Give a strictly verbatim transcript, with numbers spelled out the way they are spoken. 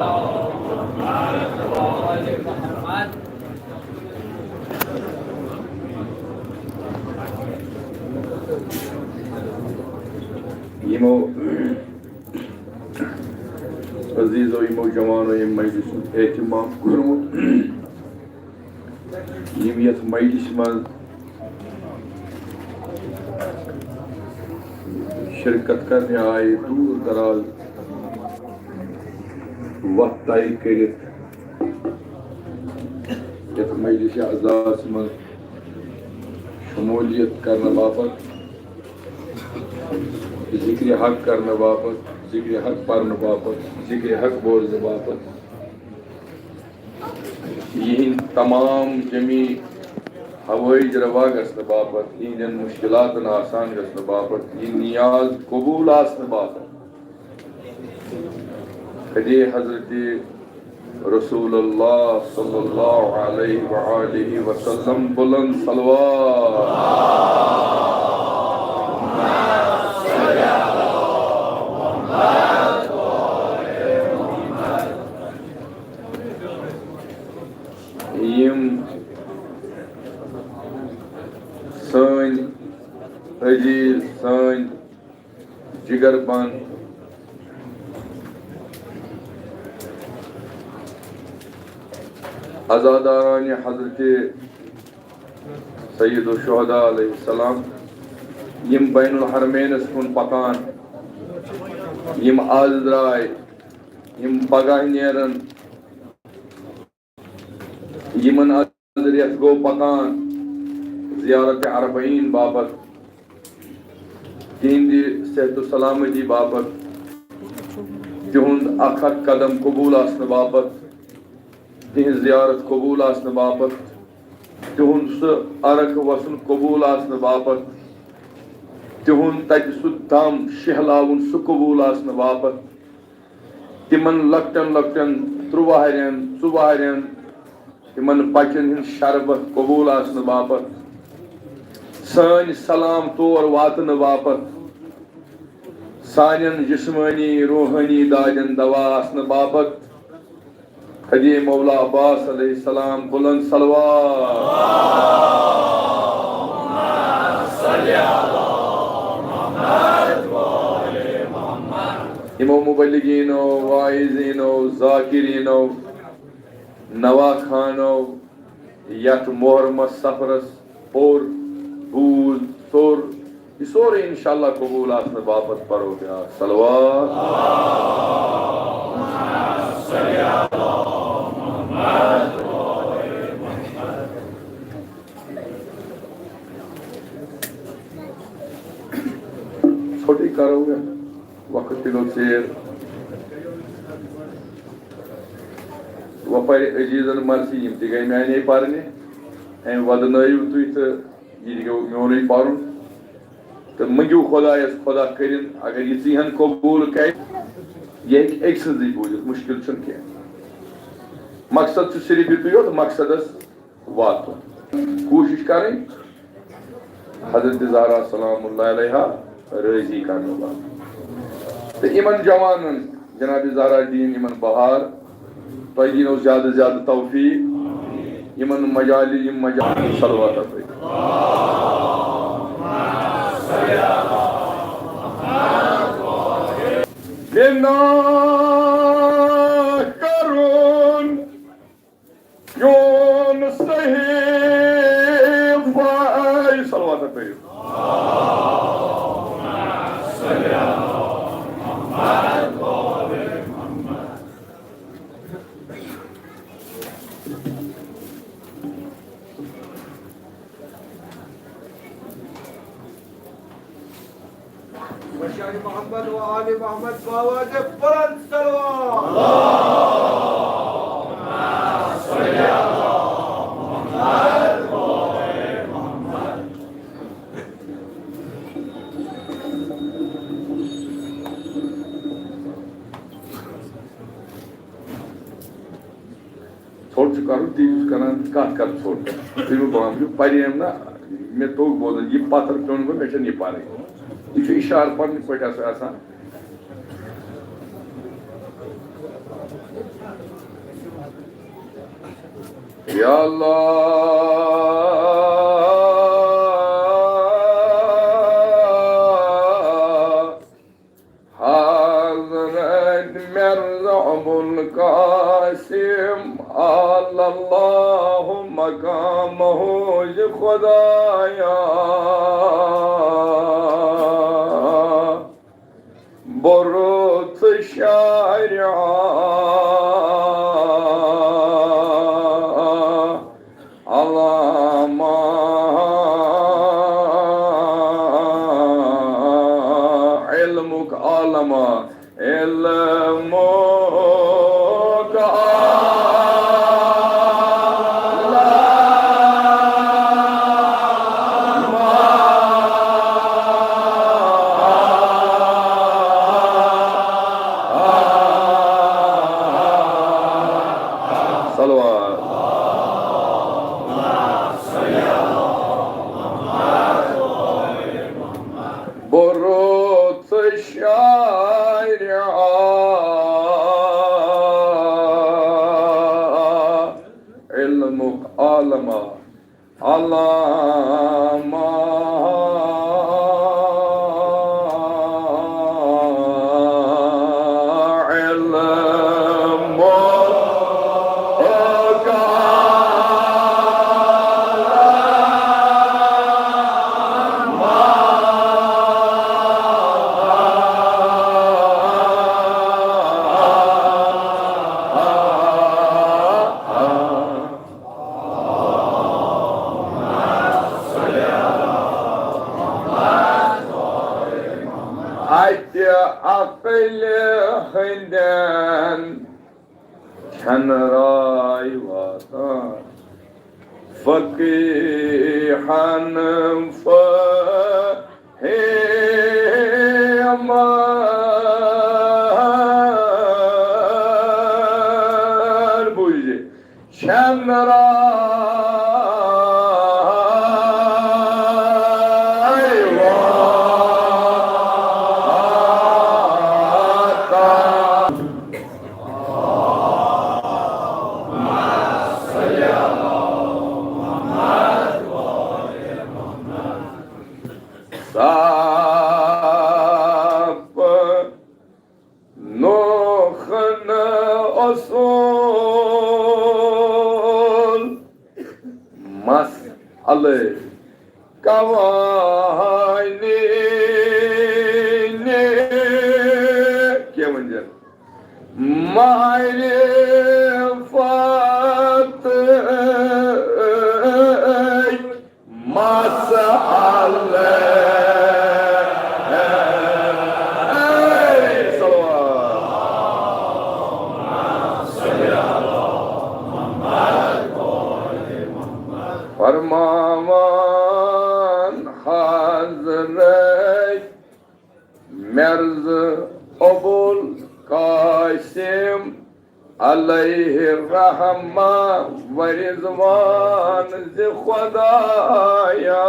یِمو عزیزو، یِمو جوانو ییٚمہِ مجلسُک اہتمام کوٚرمُت، یِم یَتھ مجلسہِ منٛز شرکت کرنہِ آیہِ دوٗر دراز وَتھ طے کٔرِتھ یَتھ مجلسِ عزاہَس منٛز شمولیت کرنہٕ باپتھ، ذکر حق کرنہٕ باپتھ، ذکر حق پرنہٕ باپتھ، ذکر حق بوزنہٕ باپتھ، یِہِنٛدۍ تمام جمی حوٲیج روا گژھنہٕ باپتھ، یِہِنٛدٮ۪ن مُشکِلاتَن آسان گژھنہٕ باپتھ، یِہِنٛدۍ نیاز قبوٗل آسنہٕ باپتھ، خدے حضرت رسول اللہ صلی اللہ علیہ وآلہ وسلم بلند صلوات۔ یِم سٲنۍ عزیز، سٲنۍ جگر بند عزاداران حضرت سید الشہداء علیہ السلام، یِم بین الحرمینس کُن پکان، یِم از درٛاے، یِم پگاہ نیرن، یِمن از رٮ۪تھ گوٚو پکان زیارت اربعین باپتھ، تِہنٛدِ صحت و سلامتی باپتھ، تِہُنٛد اکھ اکھ قدم قبول آسنہٕ باپتھ، تِہنٛز زیارت قبول آسنہٕ باپتھ، تِہُنٛد سُہ عرق وسُن قبول آسنہٕ باپتھ، تِہُنٛد تتہِ سُہ دم شہلاوُن سُہ قبول آسنہٕ باپتھ، تِمن لۄکٹٮ۪ن لۄکٹٮ۪ن ترٛوہرٮ۪ن، ژُوہرٮ۪ن، تِمن بچن ہٕنٛز شربت قبول آسنہٕ باپتھ، سٲنۍ سلام تور واتنہٕ باپتھ، سانٮ۪ن جسمٲنی، روحٲنی دادٮ۪ن دوا آسنہٕ باپتھ، خدی مولا عباس علیہ السلام بلند صلوات۔ یِمو مبلغینو، واعظینو، ذاکرینو، نواخانو، یتھ محرمس سفرس پوٚر، بوٗز، ژوٚر، یہِ سورُے انشاءاللہ قبول آسنہٕ باپتھ پرو بیٛاکھ صلوات۔ ژھوٚٹٕے کرو وۄنۍ، وقت تہِ گوٚو ژیر۔ وۄنۍ پرِ عزیزن مرثی، یِم تہِ گٔے میانے پرنہِ۔ أمۍ ودنٲیِو تُہۍ تہٕ یہِ تہِ گوٚو میونُے پرُن۔ تہٕ مٔنٛگِو خۄدایَس، خۄدا کٔرِن، اگر یہِ ژیٖہَن قبوٗل کرِ، یہِ ہیٚکہِ أکۍ سٕنٛزٕے بوٗزِتھ، مُشکِل چھُنہٕ کینٛہہ۔ مقصد چھُ صرف یُتُے یوت، مقصدَس واتُن۔ کوٗشِش کَرٕنۍ حضرت زہرا سلام اللہ علیہا رٲضی کرنہٕ باپتھ۔ تہٕ یِمَن جوانَن جناب زہرا دِیِن یِمَن بہار، تۄہہِ دِنو زیادٕ زیادٕ توفیٖق۔ یِمَن مجالہِ، یِم مجالہِ صلوات پٔرِو۔ بنا کرُن چون صحیفہ، صلوات پٔرِو۔ وشان محمد و آل محمد باواز بلند صلوات۔ ژھوٚٹ چھُ کرُن، تی چھُس کران، کتھ کتھ ژھوٚٹ۔ تُہۍ مہٕ بامبرِو، پریم نہ، مےٚ توٚگ بوزُن، یہِ پتھر پیوٚن گوٚو، مےٚ چھَنہٕ یہِ پرٕنۍ۔ یہِ چھُ اِشارٕ پننہِ پٲٹھۍ آسان، آسان۔ یا اللہ، حضرت مرزا ابوالقاسم اعلی اللہ مقامہ، خدایا، برُت شارع علامہ، علمک عالمہ، علمک عالمہ۔ صلوات۔ برُت شارع علمک عالمہ، علامہ، علمک عالمہ۔ اتہِ عقلہِ ہٕنٛدٮ۪ن چھَنہٕ راے واتان، فقیٖہن فہیمن۔ بوٗزِو، چھَنہٕ راے واتان۔ صاف نوخن اصول مسئلہ قوانین۔ کیا ونجن؟ معرفت مسئلہ۔ صلوات۔ فرماوان حضرت مرزا ابوالقاسم علیہ رحمہ و رضوان زِ خدایا،